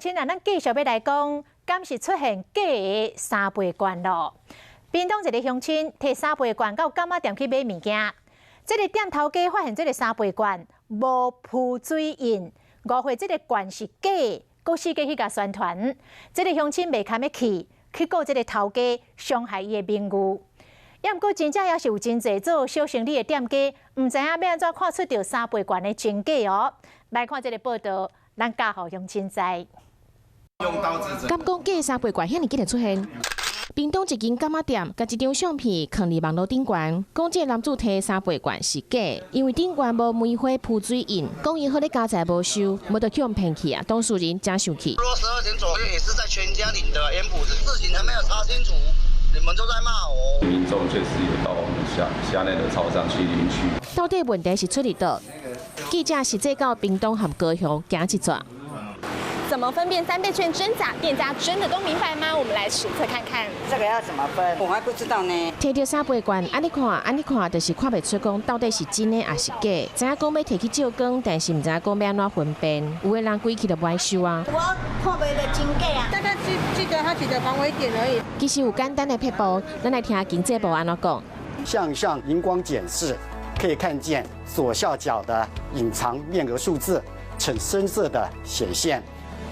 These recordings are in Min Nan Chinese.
親啊，咱繼續欲來講，敢是出現假的三倍券囉？屏東一个鄉親提三倍券到柑仔店去買物件，這个店頭家發現這个三倍券無浮水印，誤會這个券是假的，閣四界去共宣傳。這个鄉親袂堪欲氣，去告這个頭家傷害伊的名譽。也毋過真正也是有真濟做小生意的店家，毋知影欲按怎看出著三倍券的真假哦。來看這个報道，咱教予鄉親知。敢講假三倍券遐爾緊會出現？屏東一間柑仔店，共一張相片囥佇網路頂懸，講這个男子提三倍券是假，因為頂懸無梅花浮水印，講伊好咧家財無收，無就去予騙去啊！當事人誠生氣。 12點左右也是在全家領的鹽埔子，事情還沒有查清楚，你們都在罵我。民眾確實有到我們轄內的超商去領取。到底問題是出佇佗？記者實際到屏東和高雄行一轉。怎麼分辨三倍券真假？店家真的都明白嗎？我們來實測看看。這個要怎麼分？我還不知道呢。提著三倍券，按呢看，按呢看，就是看袂出講到底是真的抑是假。知影講欲提去照光，但是毋知影講欲按怎分辨。有的人規氣就無愛收啊。我看袂著真假啊，大概記得它幾個防偽點而已。其實有簡單的撇步，咱來聽經濟部按怎講。向上熒光檢視，可以看見左下角的隱藏面額數字呈深色的顯現。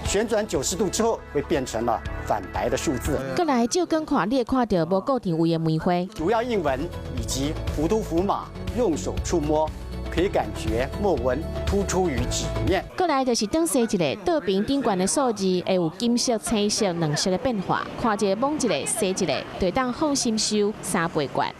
旋轉90度之後，會變成了反白的數字。閣來照光看，你會看著無固定位的梅花。主要印紋以及糊塗符碼，用手觸摸可以感覺墨紋突出於紙面。閣來就是轉踅一下，倒爿頂懸的數字會有金色、青色兩色的變化。看一下，摸一下，踅一下，就會當放心收三倍券。